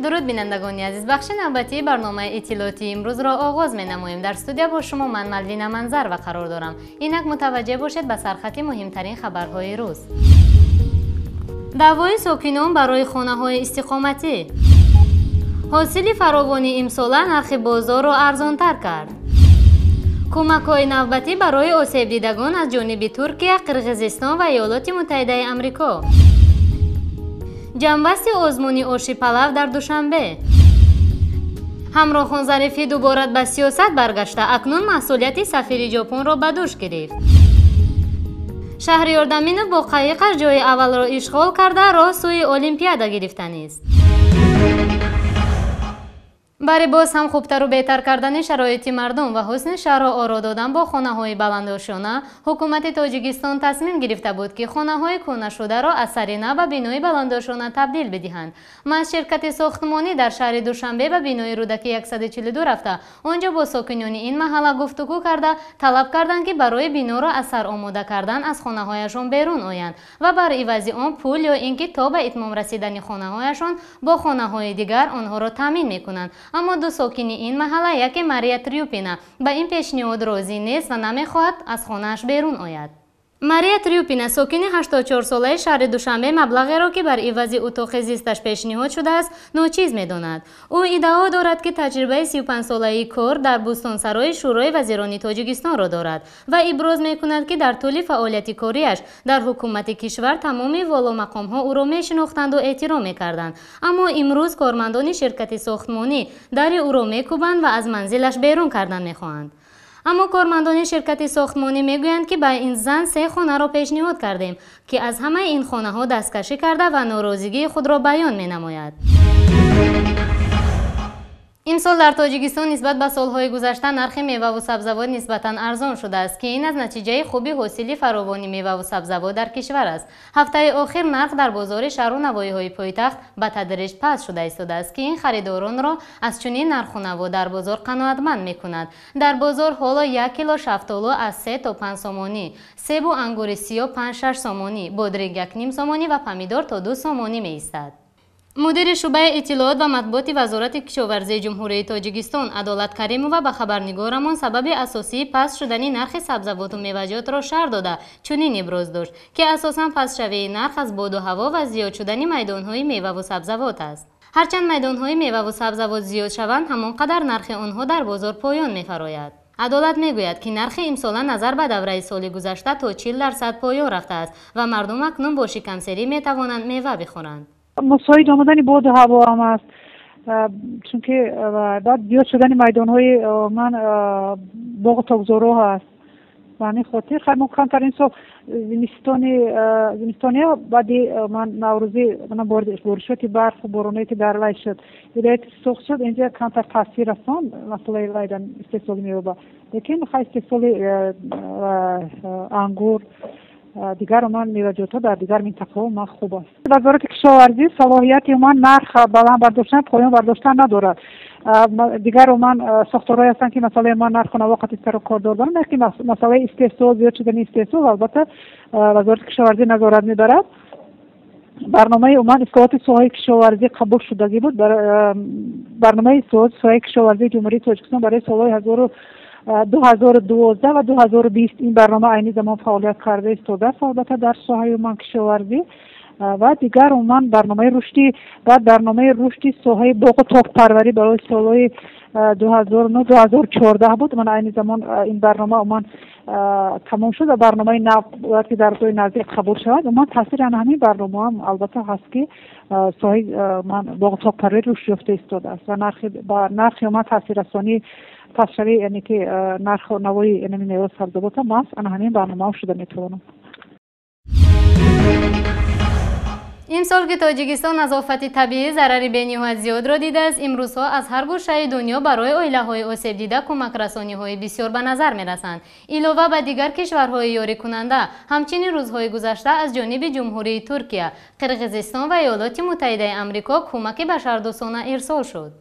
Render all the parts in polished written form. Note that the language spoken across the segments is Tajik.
Дуруд, бинандагони азиз, бахши навбатии барномаи иттилоотии имрӯзро оғоз менамоем. Дар студия бо шумо ман, Малвина Манзарова, қарор дорам. Инак мутаваҷҷеҳ бошед ба сархати муҳимтарин хабарҳои рӯз. Даъвои сокинон барои хонаҳои истиқоматӣ. Ҳосили фаровони имсола нархи бозорро арзонтар кард. Кӯмакҳои навбатӣ барои осебдидагон аз ҷониби Туркия, Қирғизистон ва Иёлоти Муттаҳидаи Амрико. Ҷамъбасти озмуни оши палав дар Душанбе. Ҳамроҳхон Зарифӣ дубора ба сиёсат баргашта, акнун масъулияти сафири Ҷопонро ба дӯш гирифт. Шаҳриёр Даминов бо қайиқаш ҷои аввалро ишғол карда, роҳ сӯи Олимпиада гирифтанист. Барои боз ҳам хубтару беҳтар кардани шароити мардум ва ҳусни шаҳрро оро додан бо хонаҳои баландошёна, ҳукумати Тоҷикистон тасмим гирифта буд, ки хонаҳои кӯҳнашударо аз сари нав ба бинои баландошёна табдил бидиҳанд. Маҳз ширкати сохтмонӣ дар шаҳри Душанбе ба бинои Рӯдаки 142 рафта, он ҷо бо сокинони ин маҳалла гуфтугӯ карда, талаб карданд, ки барои биноро аз сар омода кардан аз хонаҳояшон берун оянд ва бар ивази он пул ё ин ки то ба итмом расидани хонаҳояшон бо хонаҳои дигар онҳоро таъмин мекунанд. Аммо ду сокини ин маҳалла, яке Мария Трюпина, ба ин пешниҳод розӣ нест ва намехоҳад аз хонааш берун ояд. Мария Трюпина, сокини 84-солаи шаҳри Душанбе, маблағеро, ки бар ивази утоқи зисташ пешниҳод шудааст, ночиз медонад. Ӯ иддао дорад, ки таҷрибаи 35-солаи кор дар Бӯстонсарои Шӯрои вазирони Тоҷикистонро дорад ва иброз мекунад, ки дар тӯли фаъолияти кориаш дар ҳукумати кишвар тамоми воломақомҳо ӯро мешинохтанду эҳтиром мекарданд. Аммо имрӯз кормандони ширкати сохтмонӣ дари ӯро мекӯбанд ва аз манзилаш берун кардан мехоҳанд. Аммо кормандони ширкати сохтмонӣ мегӯянд, ки ба ин зан се хонаро пешниҳод кардем, ки аз ҳамаи ин хонаҳо дасткашӣ карда ва норозигии худро баён менамояд. Имсол дар Тоҷикистон нисбат ба солҳои гузашта нархи меваву сабзавот нисбатан арзон шудааст, ки ин аз натиҷаи хуби ҳосили фаровони меваву сабзавот дар кишвар аст. Ҳафтаи охир нарх дар бозори шаҳру навоҳиҳои пойтахт ба тадриҷ паст шуда истодааст, ки ин харидоронро аз чунин нарху наво дар бозор қаноатманд мекунад. Дар бозор ҳоло 1 кило шафтолу аз 3 то 5 сомонӣ, себу ангури сиёҳ 5-6 сомонӣ, бодринг 1,5 сомонӣ ва помидор то 2 сомонӣ меистад. Мудири шӯъбаи иттилоот ва матбуоти Вазорати кишоварзии Ҷумҳурии Тоҷикистон Адолат Каримова ба хабарнигорамон сабаби асосии паст шудани нархи сабзавоту меваҷотро шарҳ дода, чунин иброз дошт, ки асосан пастшавии нарх аз боду ҳаво ва зиёд шудани майдонҳои меваву сабзавот аст. Ҳарчанд майдонҳои меваву сабзавот зиёд шаванд, ҳамон қадар нархи онҳо дар бозор поён мефарояд. Адолат мегӯяд, ки нархи имсола назар ба давраи соли гузашта то 40% поён рафтааст ва мардум акнун бо шикамсерӣ метавонанд мева бихӯранд. Мусоид омадани боду ҳаво ҳам аст, чунки баъд зиёд шудани майдонҳои ман боғу токзорҳо ҳаст. Ба ҳамин хотир хай мо камтар ин сол зимистони зимистониҳо баъди ман наврӯзӣ боришоти барфу бороное, ки дар вай шуд, вилояти Суғд шуд, инҷа камтар таъсир расон масъалаи вайдан истеҳсоли мева, лекин хай истеҳсоли ангур, дигар уман меваҷотҳо дар дигар минтақаҳо уман хуб аст. Вазорати кишоварзӣ салоҳияти уман нарх баланд бардоштан, поён бардоштан надорад. Дигар уман сохторҳое ҳастанд, ки масъалаи уман нарху наво қати сару кор доранд, ки масъалаи истеҳсол, зиёд шудани истеҳсол, албатта, Вазорати кишоварзӣ назорат мебарад. Барномаи уман ислоҳоти соҳаи кишоварзӣ қабул шудагӣ буд. Барномаи ислоҳоти соҳаи кишоварзии Ҷумҳурии Тоҷикистон барои солҳои 2012 ва 2020, ин барнома айни замон фаъолият карда истодааст, албатта, дар соҳаи уман кишоварзӣ ва дигар умуман барномаи рушди, баъд барномаи рушди соҳаи боғу токпарварӣ барои солҳои 2009, 2014 буд. Ман айни замон ин барнома умуман тамом шуд ва барномаи нав бояд ки дар рӯзҳои наздик қабул шавад. Умуман таъсири ана ҳамин барномаам, албатта, ҳаст, ки соҳаи ман боғу токпарварӣ рушд ёфта истодааст ва нархи ба нархи умуман таъсиррасонии пастшавӣ, яъне ки нарху навои мева, сабзавота маҳз ана ҳамин барномаҳо шуда метавонад. Имсол, ки Тоҷикистон аз офати табиӣ зарари бениҳоят зиёдро дидааст, имрӯзҳо аз ҳар гӯшаи дунё барои оилаҳои осебдида кӯмакрасониҳои бисёр ба назар мерасанд. Илова ба дигар кишварҳои ёрикунанда, ҳамчунин рӯзҳои гузашта аз ҷониби Ҷумҳурии Туркия, Қирғизистон ва Иёлоти Муттаҳидаи Амрико кӯмаки башардӯстона ирсол шуд.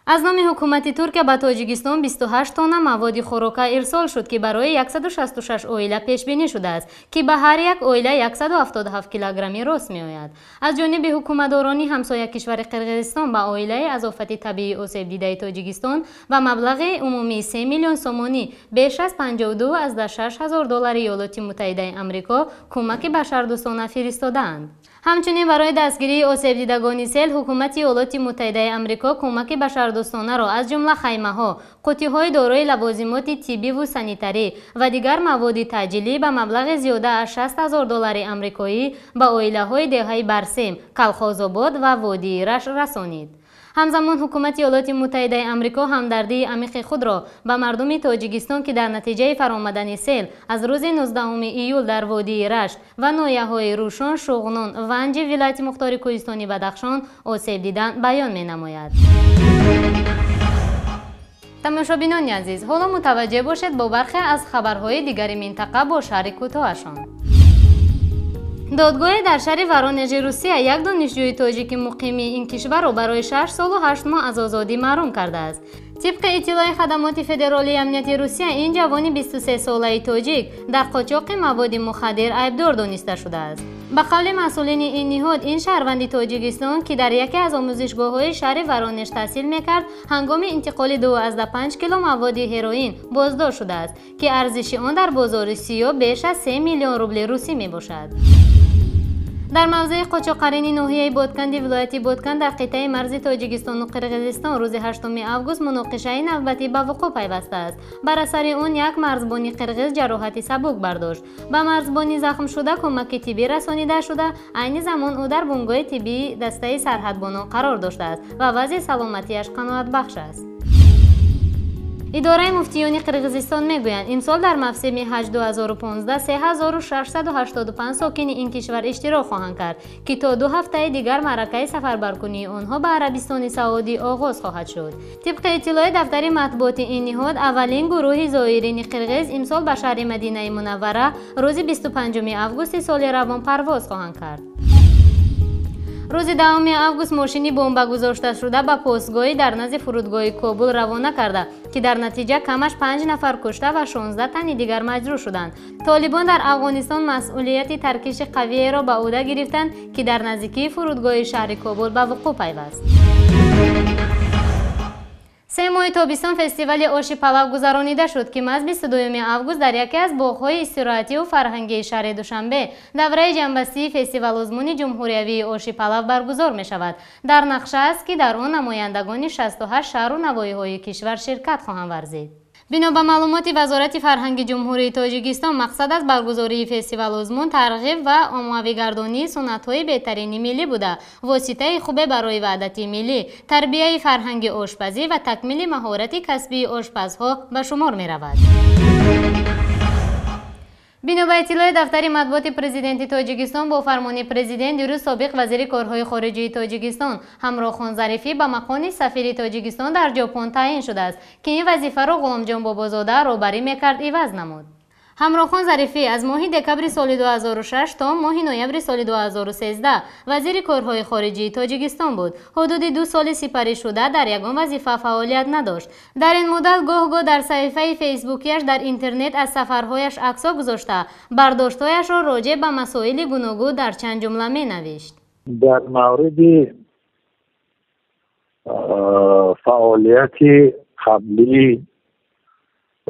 Аз номи ҳукумати Туркия ба Тоҷикистон 28 тонна маводи хӯрока ирсол шуд, ки барои 166 оила пешбинӣ шудааст, ки ба ҳар як оила 177 килограмми рост меояд. Аз ҷониби ҳукуматдорони ҳамсоя кишвари Қирғизистон ба оилаи аз офати табиӣ осебдидаи Тоҷикистон ба маблағи умумии 3 миллион сомонӣ, беш аз 52,6 ҳазор доллари Иёлоти Муттаҳидаи Амрико кӯмаки башардӯстона фиристодаанд. Ҳамчунин барои дастгирии осебдидагони сел ҳукумати Иёлоти Муттаҳидаи Амрико кӯмаки башардӯстонаро аз ҷумла хаймаҳо, қуттиҳои дорои лавозимоти тиббиву санитарӣ ва дигар маводи таъҷилӣ ба маблағи зиёда аз 60 ҳазор доллари амрикоӣ ба оилаҳои деҳаи Барсем, Калхозобод ва водии Рашт расонид. Ҳамзамон ҳукумати Иёлоти Муттаҳидаи Амрико ҳамдардии амиқи худро ба мардуми Тоҷикистон, ки дар натиҷаи фаромадани сел аз рӯзи 19 июл дар водии Рашт ва ноҳияҳои Рӯшон, Шуғнон, Ванҷи вилояти мухтори кӯҳистони Бадахшон осеб дидан баён менамояд. Тамошобинони азиз, ҳоло мутаваҷҷеҳ бошед бо бархе аз хабарҳои дигари минтақа бо шаҳри кӯтоҳашон. Додгоҳе дар шаҳри Воронежи Русия як донишҷӯи тоҷики муқими ин кишварро барои 6 солу 8 моҳ аз озодӣ маҳрум кардааст. Тибқи иттилои хадамоти федералии амнияти Русия, ин ҷавони 23-солаи тоҷик дар қочоқи маводи мухаддир айбдор дониста шудааст. Ба қавли масъулини ин ниҳод, ин шаҳрванди Тоҷикистон, ки дар яке аз омӯзишгоҳҳои шаҳри Воронеж таҳсил мекард, ҳангоми интиқоли 2,5 кило маводи ҳероин боздошт шудааст, ки арзиши он дар бозори сиёҳ беш аз 3 миллион рубли русӣ мебошад. Дар мавзеи Қочоқарини ноҳияи Бодканди вилояти Бодканд дар қитъаи марзи Тоҷикистону Қирғизистон рӯзи 8 август муноқишаи навбатӣ ба вуқӯъ пайвастааст. Бар асари он як марзбони қирғиз ҷароҳати сабук бардошт. Ба марзбони захмшуда кӯмаки тиббӣ расонида шуда, айни замон ӯ дар бунгоҳи тиббии дастаи сарҳадбонон қарор доштааст ва вазъи саломатиаш қаноатбахш аст. Идораи муфтиёни Қирғизистон мегӯянд, имсол дар мавсими ҳаҷ 2015 3685 сокини ин кишвар иштирок хоҳанд кард, ки то 2 ҳафтаи дигар маъракаи сафарбаркунии онҳо ба Арабистони Саудӣ оғоз хоҳад шуд. Тибқи иттилои дафтари матбуоти ин ниҳод, аввалин гурӯҳи зоирини қирғиз имсол ба шаҳри Мадинаи Мунаввара рӯзи 25 августи соли равон парвоз хоҳанд кард. Рӯзи 10 август мошини бомбагузошташуда ба постгоҳӣ дар назди фурудгоҳи Кобул равона карда, ки дар натиҷа камаш 5 нафар кушта ва 16 тани дигар маҷрӯҳ шуданд. Толибон дар Афғонистон масъулияти таркиши қавиеро ба ӯҳда гирифтанд, ки дар наздикии фурудгоҳи шаҳри Кобул ба вуқӯъ пайваст. 3 моҳи тобистон фестивали оши палав гузаронида шуд, ки маҳз 22 август дар яке аз боғҳои истироҳативу фарҳангии шаҳри Душанбе давраи ҷамъбастии фестивалозмуни ҷумҳуриявии оши палав баргузор мешавад. Дар нақша аст, ки дар он намояндагони 68 шаҳру навоҳиҳои кишвар ширкат хоҳанд варзид. Бино ба маълумоти Вазорати фарҳанги Ҷумҳурии Тоҷикистон, мақсад аз баргузории фестивалозмун тарғиб ва оммавигардонии суннатҳои беҳтарини миллӣ буда, воситаи хубе барои ваҳдати миллӣ, тарбияи фарҳанги ошпазӣ ва такмили маҳорати касбии ошпазҳо ба шумор меравад. Бино ба иттилои дафтари матбуоти президенти Тоҷикистон, бо фармони президент дирӯз собиқ вазири корҳои хориҷии Тоҷикистон Ҳамроҳхон Зарифӣ ба мақоми сафири Тоҷикистон дар Ҷопон таъин шудааст, ки ин вазифаро Ғуломҷон Бобозода роҳбарӣ мекард иваз намуд. Ҳамроҳхон Зарифӣ аз моҳи декабри соли 2006 то моҳи ноябри соли 2013 вазири корҳои хориҷии Тоҷикистон буд. Ҳудуди 2 соли сипарӣ шуда дар ягон вазифа фаъолият надошт. Дар ин муддат гоҳ-гоҳ дар саҳифаи фейсбукияш дар интернет аз сафарҳояш аксҳо гузошта, бардоштҳояшро роҷеъ ба масоили гуногун дар чанд ҷумла менавишт. Дар мавриди фаъолияти қаблӣ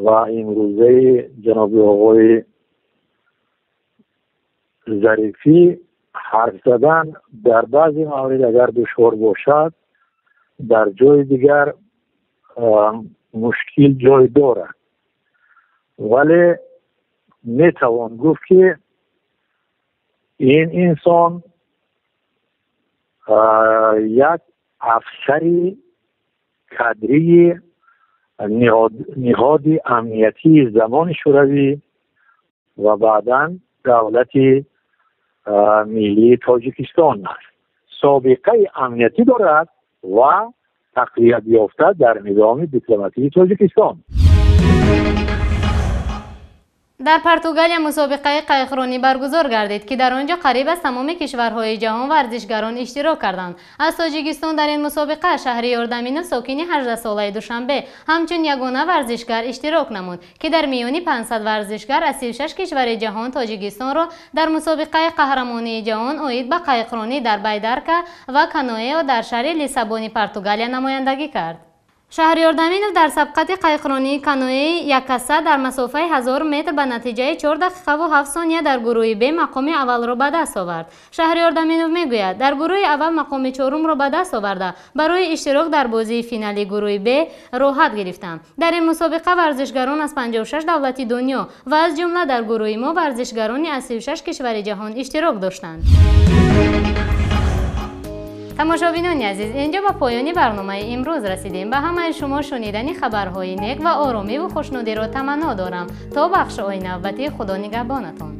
ва имрӯзаи ҷаноби оғои Зарифӣ ҳарф задан дар баъзе маврид агар душвор бошад, дар ҷои дигар мушкил ҷой дорад, вале метавон гуфт, ки ин инсон як афсари кадрии ниҳоди амниятии замони Шӯравӣ ва баъдан давлати миллии Тоҷикистон аст, собиқаи амниятӣ дорад ва тақвият ёфта дар низоми дипломатии Тоҷикистон. Дар Португалия мусобиқаи қайиқронӣ баргузор гардид, ки дар он ҷо қариб аз тамоми кишварҳои ҷаҳон варзишгарон иштирок карданд. Аз Тоҷикистон дар ин мусобиқа Шаҳриёр Даминов, сокини 18-солаи Душанбе, ҳамчун ягона варзишгар иштирок намуд, ки дар миёни 500 варзишгар аз 36 кишвари ҷаҳон Тоҷикистонро дар мусобиқаи қаҳрамонии ҷаҳон оид ба қайиқронӣ дар байдарка ва каноэо дар шаҳри Лиссабони Португалия намояндагӣ кард. Шаҳриёр Даминов дар сабқати қайиқронии каноэи яккаса дар масофаи 1000 метр ба натиҷаи 4 дақиқаву 7 сония дар гурӯҳи Б мақоми аввалро ба даст овард. Шаҳриёр Даминов мегӯяд, дар гурӯҳи аввал мақоми чорумро ба даст оварда, барои иштирок дар бозии финали гурӯҳи Б роҳат гирифтам. Дар ин мусобиқа варзишгарон аз 56 давлати дунё ва аз ҷумла дар гурӯҳи мо варзишгарони аз 36 кишвари ҷаҳон иштирок доштанд. Тамошобинони азиз, инҷо ба поёни барномаи имрӯз расидем. Ба ҳамаи шумо шунидани хабарҳои нек ва оромиву хушнудиро таманно дорам. То бахшҳои навбатӣ, Худо нигаҳбонатон.